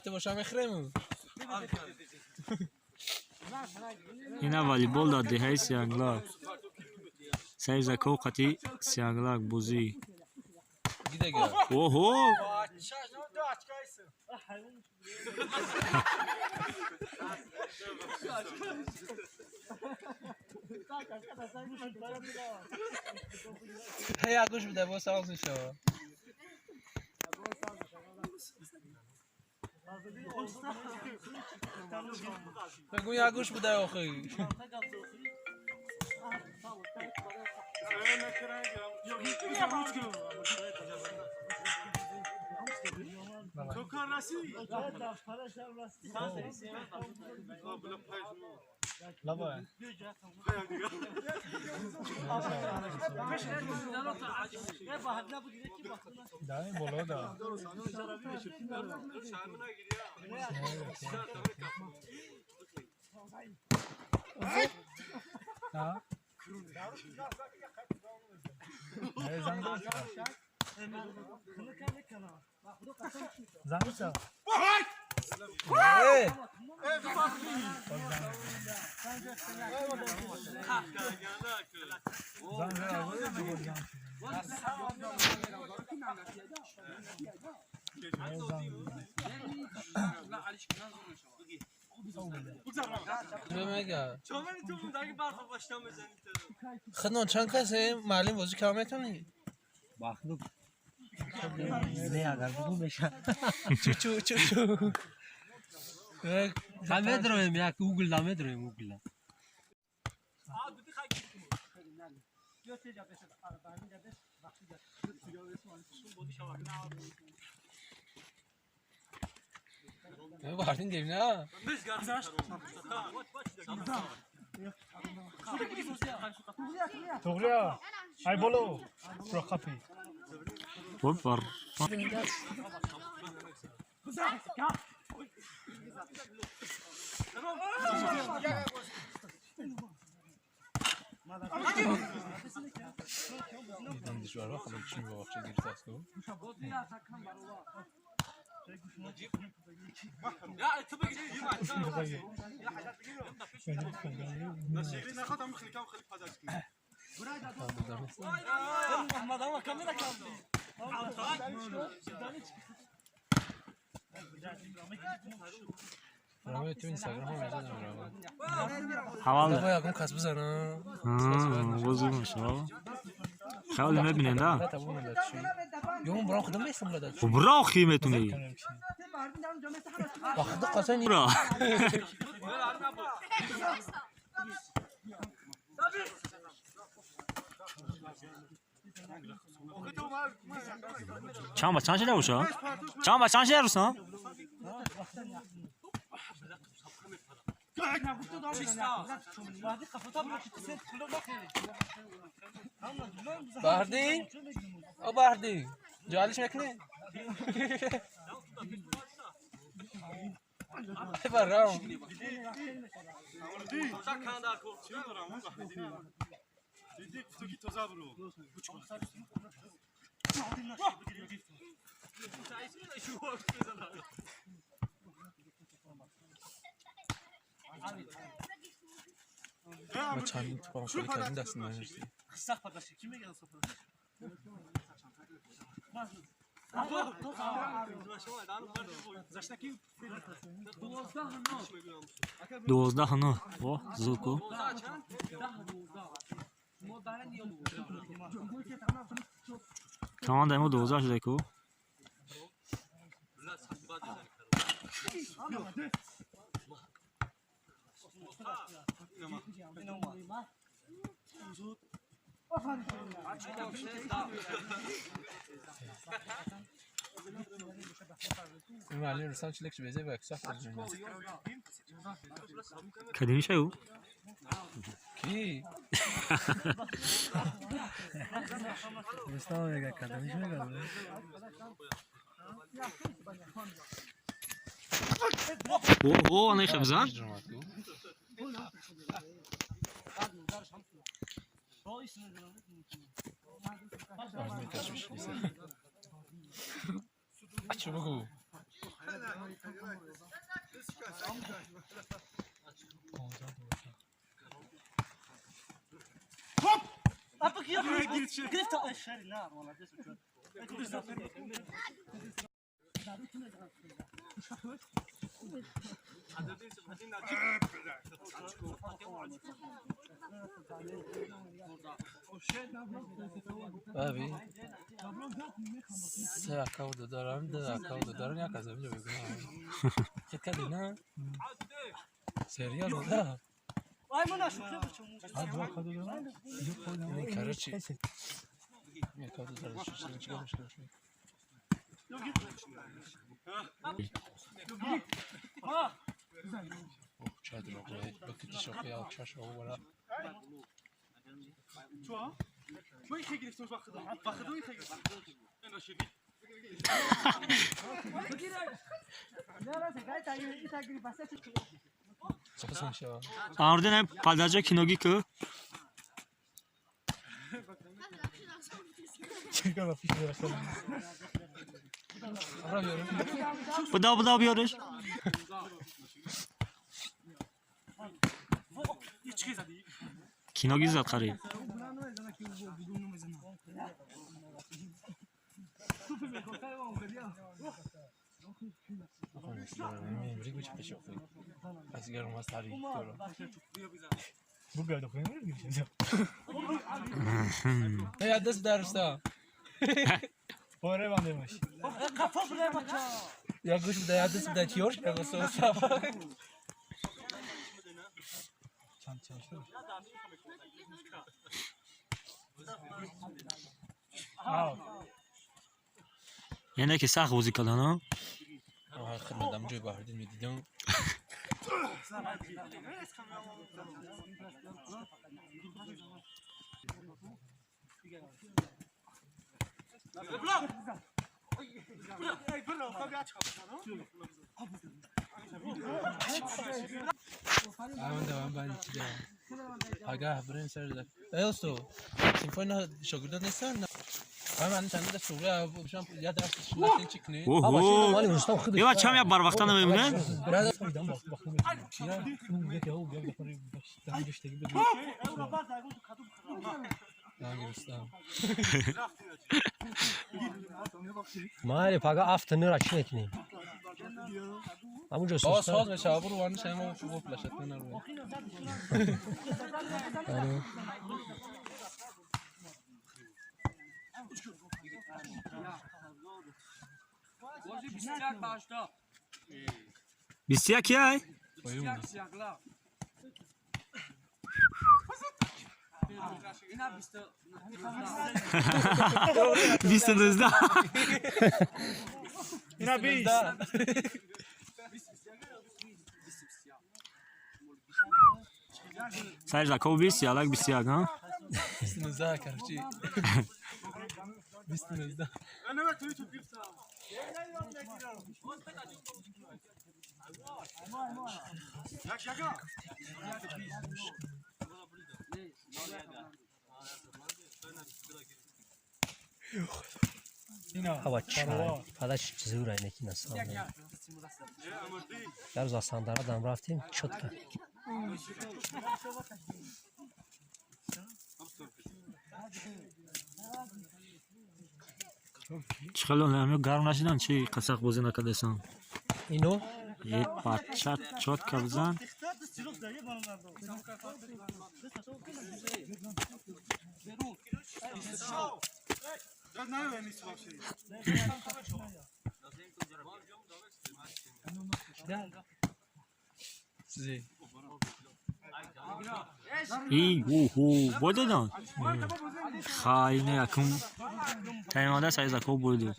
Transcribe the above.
Рафта бошам мехӯрем. Ина волейбол дар деҳаи Сианглак. Саи Заков қати Сианглак бозӣ. Гидага. Оҳо! Ҳая гӯш бида бо савз мешава. Бигӯ як гӯш бида охи. Хидно чанд касе маълим бозӣ кава метавонӣ? Не, агар бугу меша. Чу чу чу. Ха медроем, як угла медроем угла. Бардин дем на? Туғрия, ай боло, прохапи. Опар. Ҳавал. Ягон кас бизанам. Бозӣ мешава. Хеле мебинем да? Ё брон худам местам лада. Бро хи метунӣ. Ба худо қасам. Бро. Чанд ба чанд шуда боша? Чанд ба чанд шуда Рустам? Баҳрдин? О Баҳрдин. Ҷоалиш мекунӣ? Ай барам. Ма чандин тупам холи кардем даст наёшти. 12-9. О, зуку. Команда мо 12 шуда ку. Маълим Рустам чилекш безе ба яксаф Кадими шаю? Ки? Рустам мега кадамиш мега. О, ана хабзан? Чӣ бугу? Abi се аккаунт дорам, ду аккаунт дорам, як аз инҷо мегӯям. Чӣ кардӣ на? Серьёзно, да? Короче, аккаунт дорам, чӣ мешавад? Анурдин падаҷа киногӣ ку? Будав, будав, биёреш. Киногӣ зад қариб. Яъне ки сахт бозӣ кардан, а? Ё чам я барвақта намемонад? Майли, пага афта нура чӣ мекунем? Ҳамунҷо Соз мешава, буру варни шама гуфт лашат нару. 21 яй? 29. Ина 20. Саид Заков 20, Алак 21, ҳа? 29, короче. 29. Ава чай, падаш зура неки насам. Дар рӯз аз Сандара дам рафтем, чётко. Чӣ хело намё гарм нашидан, чи қасақ бозӣ накардасан? Ино? Е бача чётко бизан. И оҳо, бой додан? Хай, не якум таймода Саид Заков бой дод.